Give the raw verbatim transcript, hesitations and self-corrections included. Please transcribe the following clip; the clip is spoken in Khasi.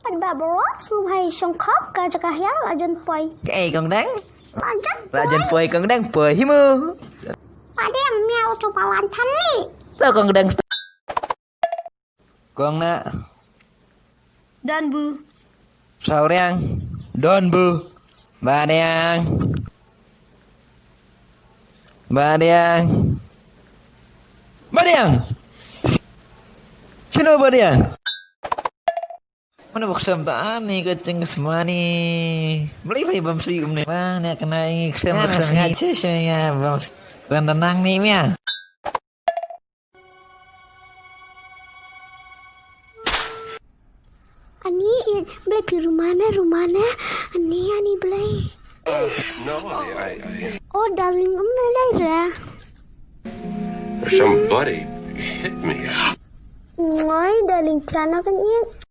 Pat ba bro, sngewbha shongkhop ka jaka hiar la jan poi. Kaei kong dang? La jan. La jan poi kong dang poi hi mo. Padang miau tu pawan thali. To kong dang. Kong na. Don bu. Sauriang. Don bu. Badiang. Badiang. Badiang. Sino badiang? Mana bok sem ta ani ke ceng semani. Beli pai bam si umne. Bang ne kena ingi sem sem ya cece ya bam. Ran danang ni mia. Ani, eh, Blai pi rumana, rumana. Ani, ani Blai. No, I, I, I... Oh, darling, um na lai ra. Somebody hit me. Ngoi, darling, tiana kan ian.